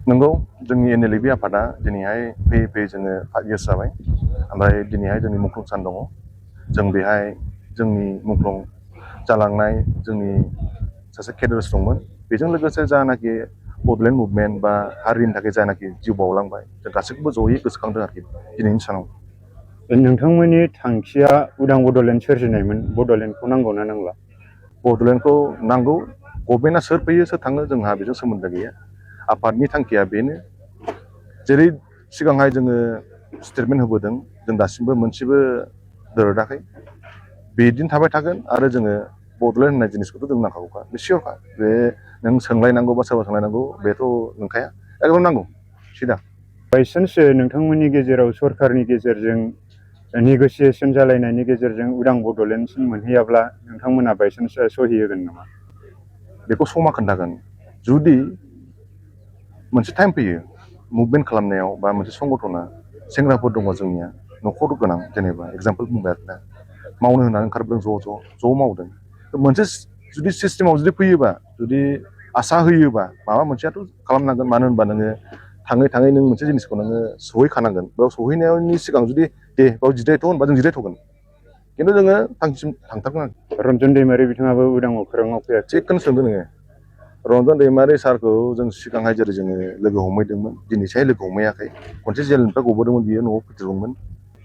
नंगौ जोंनि NLB आफादा दिनैहाय फैयै फैयै जोङो 5 इयार्स जाबाय। ओमफ्राय दिनैहाय जोंनि मुंख्लं सान दङ। जों बेहाय जोंनि मुंख्लं जालांनाय जोंनि सासे केडार्स दंमोन। बेजों लोगोसे जानाखि बड'लेण्ड मुभमेन्ट बा हारिनि थाखाय जानाखि जिउ बावलांबाय जों गासैखौबो जयै गोसोखांदों आरोखि दिनैनि सानाव। नोंथांमोननि थांखिया उदां बड'लेण्ड सोरजिनायमोन। बड'लेण्डखौ नांगौना नांला? बड'लेण्डखौ नांगौ। गभर्नमेन्टआ सोर फैयो सोर थाङो जोंहा बेजों सोमोन्दो गैया। आफादनि थांखिया बेनो, जेरै सिगांहाय जोङो स्टेटमेन्ट होबोदों, जों दासिमबो मोनसेबो दोरोदाखै। बिदिनो थाबाय थागोन आरो जोङो बड'लेण्ड होननाय जिनिसखौथ' जों नांखागौखा, बे सियरखा। बे नों सोंलायनांगौ बा सोरबा सोंलायनांगौ बेथ' नंखाया, एकदम नांगौ सिदा। बायसान्स नोंथांमोननि गेजेराव सरकारनि गेजेरजों नेगसियेसन जालायनायनि गेजेरजों उदां बड'लेण्डसिम मोनहैयाब्ला नोंथांमोना बायसान्स सहि होगोन नामा? बेखौ समा खोन्थागोन। जुदि मोनसे टाइम फैयो मुभमेन्ट खालामनायाव बा मोनसे संगठना सेंग्राफोर दङ जोंनिया न'खर गोनां, जेनेबा एग्जाम्पोल बुंबाय आरोना, मावनो होनानै ओंखारबोदों, ज' मावदों। मोनसे जुदि सिस्टेमाव जुदि फैयोबा, जुदि आसा होयोबा माबा मोनसेयाथ' खालामनांगोन। मानो होनबा नोङो थाङै थाङै नों मोनसे जिनिसखौ नोङो सहैखानांगोन। बेयाव सहैनायनि सिगां जुदि दे बेयाव जिरायथ' होनबा जों जिरायथ'गोन, खिन्थु जोङो थांखिसिम थांथारगोन। रन्जन दैमारि बिथाङाबो उदां अख्राङाव फैयाखै। थिगखौनो सोंदों नोङो। रन्जन दैमारि सारखौ जों सिगांहाय जेरै जोङो लोगो हमहैदोंमोन, दिनैसाय लोगो हमहैयाखै। खनसे जेलनिफ्राय गबोदोंमोन, बियो न'आव फैदोंमोन,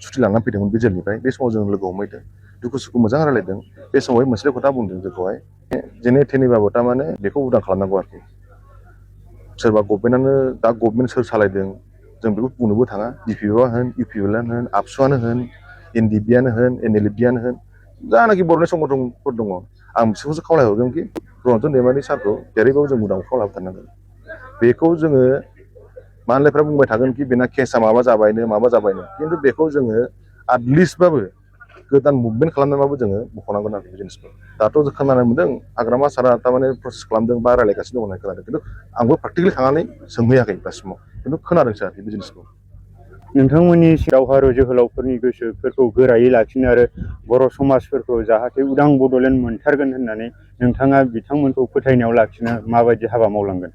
सुथि लानानै फैदोंमोन बे जेलनिफ्राय। बे समाव जों लोगो हमहैदों, दुखु सुखु मोजां रायलायदों। बे समावहाय मोनसे खोथा बुंदों जोंखौहाय, जेने थेनेबाबो थारमाने बेखौ उदां खालामनांगौ आरोखि। सोरबा गभर्नमेन्टआनो दा गभर्नमेन्ट सोर सालायदों जों बेखौ बुंनोबो थाङा। DPO होन, UPLआनो होन, आबसुआनो होन, NDBआनो होन, NLFआनो होन, जानाखि बर'नि संगठनफोर दङ, आं बिसोरखौसो खावलायहरदों कि रन्जन दैमारि सारखौ जेरैबाबो जों उदां अख्राङाव लाबोथारनांगोन। बेखौ जोङो मालायफ्रा बुंबाय थागोन कि बेना केसा माबा जाबायनो माबा जाबायनो, खिन्थु बेखौ जोङो आटलिस्टबाबो गोदान मुभमेन्ट खालामनानैबाबो जोङो बख'नांगोन आरो बे जिनिसखौ। दाथ' जों खोनानो मोनदों हाग्रामा सारआ थारमाने प्रसेस खालामदों बा रायलायगासिनो दं होननाय खोनादों, खिन्थु आंबो प्रेक्टिकेलि थांनानै सोंहैयाखै दासिमाव, खिन्थु खोनादोंसो आरोखि बे जिनिसखौ। नोंथांमोननि दावहारु जोहोलावफोरनि गोसोफोरखौ गोरायै लाखिनो आरो बर' समाजफोरखौ जाहाथे उदां बड'लेण्ड मोनथारगोन होननानै नोंथाङा बिथांमोनखौ फोथायनायाव लाखिनो माबायदि हाबा मावलांगोन?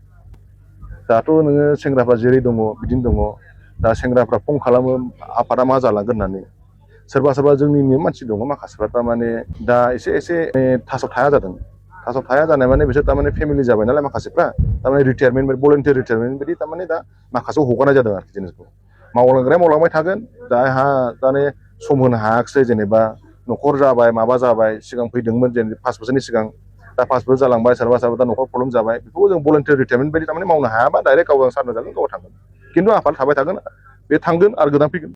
दाथ' नोङो सेंग्राफ्रा जेरै दङ बिदिनो दङ। दा सेंग्राफ्रा फन खालामो आफादा मा जालांगोन होननानै। सोरबा सोरबा जोंनिनो मानसि दङ माखासेफ्रा थारमाने दा एसे थासआव थाया जादों। थासआव थाया जानाय माने बिसोर थारमाने फेमिलि जाबाय नालाय माखासेफ्रा, थारमाने रिटायारमेन्ट भलन्टियार रिटायारमेन्ट बायदि थारमाने दा माखासेयाव हगारनाय जादों आरोखि जिनिसखौ। मावलांग्राया मावलांबाय थागोन, जायहा दाने सम होनो हायाखिसै, जेनेबा न'खर जाबाय माबा जाबाय, सिगां फैदोंमोन जेनेबा 5 बोसोरनि सिगां, दा 5 बोसोर जालांबाय, सोरबा सोरबा दा न'खर प्रब्लेम जाबाय, बेखौ जों भलन्टियार रिटायारमेन्ट बायदि थारमाने मावनो हायाबा डाइरेक्ट गाव सारना जागोन, गाव थांगोन। खिन्थु आफाद थाबाय थागोन, बे थांगोन आरो गोदान फैगोन।